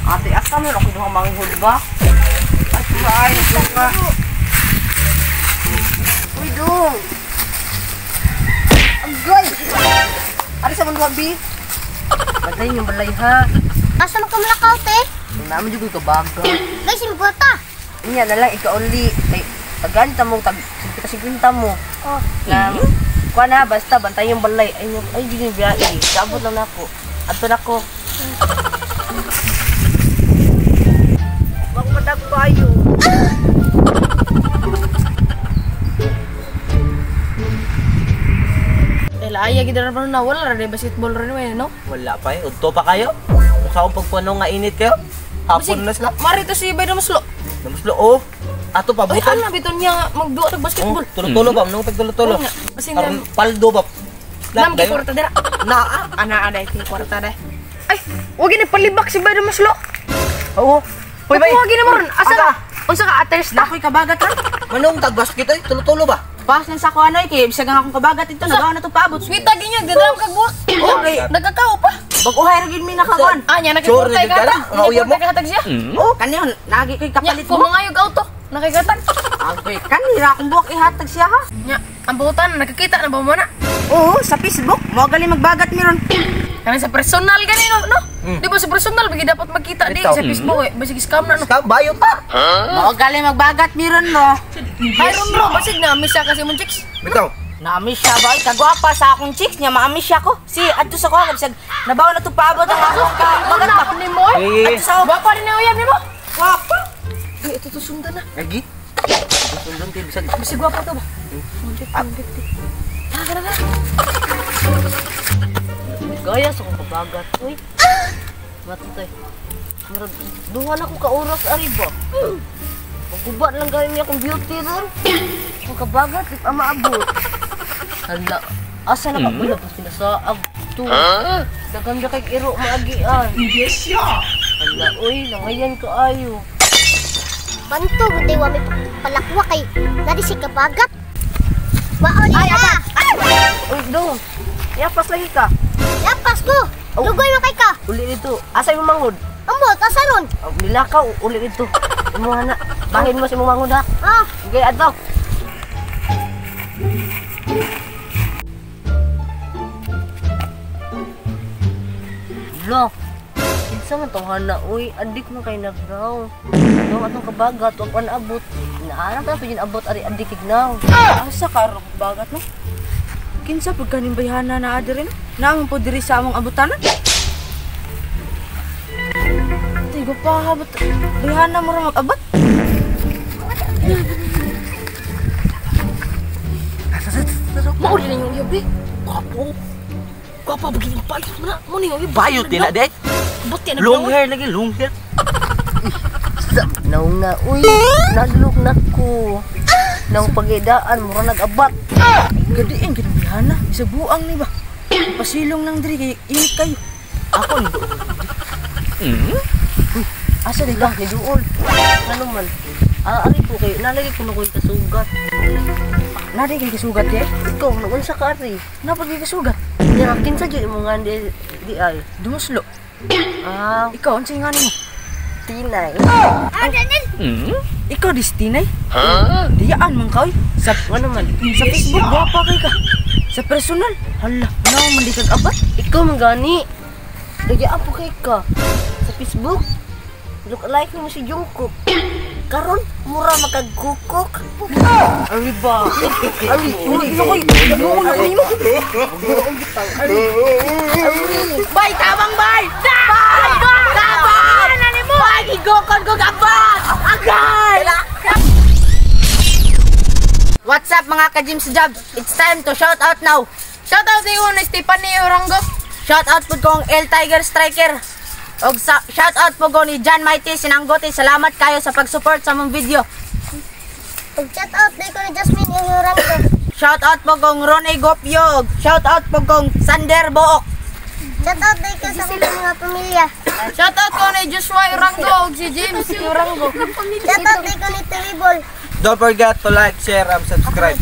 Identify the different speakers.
Speaker 1: Ate, asa mo ako duha manghod ba? At ay, nga. Uy, dong. Agay. Ari sa man bi? Bantayan yung balay ha.
Speaker 2: Asa man ka malakaw, te?
Speaker 1: Naman jud ko kabaga.
Speaker 2: Guys, imbuta.
Speaker 1: Unya na lang ikauli kay tagan ta mo tag 50 mo.
Speaker 2: Oh.
Speaker 1: Na kuha na basta bantayan yung balay. Ay, ay jud yung biyahe. Sabot lang nako. Adto nako. Bako madag kayo.
Speaker 3: Ay, gid ra na wala ra basketball ra ni no?
Speaker 4: Wala pa eh. Udto pa kayo. Kung sa akong pagpuno nga init kayo. Hapon na sila.
Speaker 3: Marito si Bay Damuslo.
Speaker 4: Damuslo oh. Ato pa
Speaker 3: butan. Ay, ana biton niya magduwa og basketball.
Speaker 4: Oh, tulo-tulo ba nung pagtulo-tulo. Karon paldo ba.
Speaker 3: Nam kay kwarta dira.
Speaker 4: Naa
Speaker 3: ana ana kay kwarta dai. Ay, wag gini palibak si Bay Damuslo.
Speaker 4: Oo.
Speaker 3: Hoy bay. Wag gini mo ron. Asa ka? Unsa ka aters ta?
Speaker 5: Ako'y kabagat ha.
Speaker 4: Manong tag basket ay tulo-tulo ba?
Speaker 5: Pas lang sa ako anoy kay bisag ang akong kabagat ito nagawa na to paabot.
Speaker 3: Sweet agi niya dadam kag buwak.
Speaker 5: Okay,
Speaker 3: nagkakao pa.
Speaker 5: Bag-uhay ra gid mi nakakuan.
Speaker 3: Ah, nya nakikutay ka ta. Nakikutay siya.
Speaker 5: Oh, kaniyon lagi kay kapalit
Speaker 3: mo. Kung mangayog auto, nakikatag.
Speaker 5: Agay, kanira akong buwak ihatag siya ha.
Speaker 3: Nya, ang buhutan nakakita na ba mo na?
Speaker 5: Oo, sa Facebook mo gali magbagat mi ron.
Speaker 3: Kani sa personal gani no, no? Di ba sa personal bagi dapat magkita di sa Facebook eh, basig scam na no.
Speaker 4: Scam bayo ta.
Speaker 5: Mo gali magbagat mi ron no.
Speaker 3: Hayron bro, basig na miss siya kasi mong chicks.
Speaker 4: Bitaw.
Speaker 5: Namiss siya ba? Kagwapa sa akong chicks niya, maamiss siya ko. Si adto sa ko bisag nabaw na to paabot ang akong kabagat ba
Speaker 3: nimo eh.
Speaker 5: Adto sa
Speaker 3: gwapa din ang uyab nimo.
Speaker 5: Gwapa.
Speaker 3: Ay, ito to sundan na.
Speaker 4: Lagi. Sundan kay bisag.
Speaker 3: Bisag gwapa to ba? 150. Tara, tara.
Speaker 1: Gaya sa akong kabagat, uy. Matutay. Murag duha na ko ka oras ari ba. Maguba lang gani niya akong beauty ron. Akong kabagat di pa maabot. Hala, asa na ka pala pa sinasaab to. Daghan ra kay iro maagian.
Speaker 4: Yes ya.
Speaker 1: Hala, uy, langayan kaayo.
Speaker 2: Banto gud wa may palakwa kay nadi si kabagat. Mao ni ya.
Speaker 1: Uy, dong. Yapas lagi ka.
Speaker 2: Yapas ko. Lugoy man kay ka.
Speaker 1: Uli dito. Asa imong manghod?
Speaker 2: Ambot, asa ron?
Speaker 1: Nilakaw, uli dito. Imuha na. Bahin mo sa imong manghod ha.
Speaker 2: Ah.
Speaker 1: Okay, adto. Lo. Kinsa man tong hana uy, adik man kay nagnaw. Dong atong kabagat wa pa naabot. Naara ta pud abot ari adik ignaw.
Speaker 5: Asa ka ro kabagat no? Kinsa pud kaning bayhana na adiri no? Naamon po diri sa among abutanan. Tigo pa habot. Bayhana mo ra mag-abot.
Speaker 3: Mao din yung uyab eh.
Speaker 4: Gwapo.
Speaker 3: Gwapo ba gid bayot man na. Mo ni uyab.
Speaker 4: Bayot din na dek.
Speaker 3: Buti na
Speaker 4: long hair lagi, long hair.
Speaker 1: Naong na uy, nadlok na ko. Nang pagidaan mura nag-abat.
Speaker 5: Gadiin gid bayhana, isa buang ni ba. Pasilong lang diri kay init kayo.
Speaker 4: Ako ni duol.
Speaker 1: Uy, asa di ka ni duol? Ano man? Ari ko kay nalagi ko na ko'y kasugat.
Speaker 5: Nadi kay kasugat eh?
Speaker 1: Ikaw naunsa ka ari?
Speaker 5: Napag kay kasugat?
Speaker 1: Nya kinsa gyud imong nga di ay?
Speaker 5: Dumuslo.
Speaker 1: Ah,
Speaker 5: ikaw unsay ngani mo?
Speaker 1: Tinay.
Speaker 2: Ah, Daniel.
Speaker 5: Ikaw dis Tinay? Ha? Diyaan man ka oy. Sa
Speaker 1: ano man?
Speaker 5: Sa Facebook gwapa kay ka. Sa personal, hala, naon man di kag abat?
Speaker 1: Ikaw man gani. Dayaan po kay ka. Sa Facebook, look alike mo si Jungkook. Karon mura makagkukok. Ari ba? Ari,
Speaker 5: uy, uy, uy,
Speaker 1: Ari.
Speaker 5: Bay, tabang bay! Bay! Tabang! Bay, gigokon ko gabat! Agay! What's up mga ka-James Jobs? It's time to shout out now.
Speaker 3: Shout out ko ni Stephanie Orango.
Speaker 5: Shout out po kong El Tiger Striker. Og shout out po ko ni John Mighty Sinanggote. Salamat kayo sa pag-support sa mong video.
Speaker 2: Og shout out day ko ni Jasmine Orango.
Speaker 5: Shout out po kong Ronnie Gopyo. Shout out po kong Sander Book.
Speaker 2: Shout out day ko sa akong mga pamilya.
Speaker 3: Shout out ko ni Joshua Orango og si James Orango.
Speaker 2: Shout out day ko ni Terrible.
Speaker 4: Don't forget to like, share, and subscribe.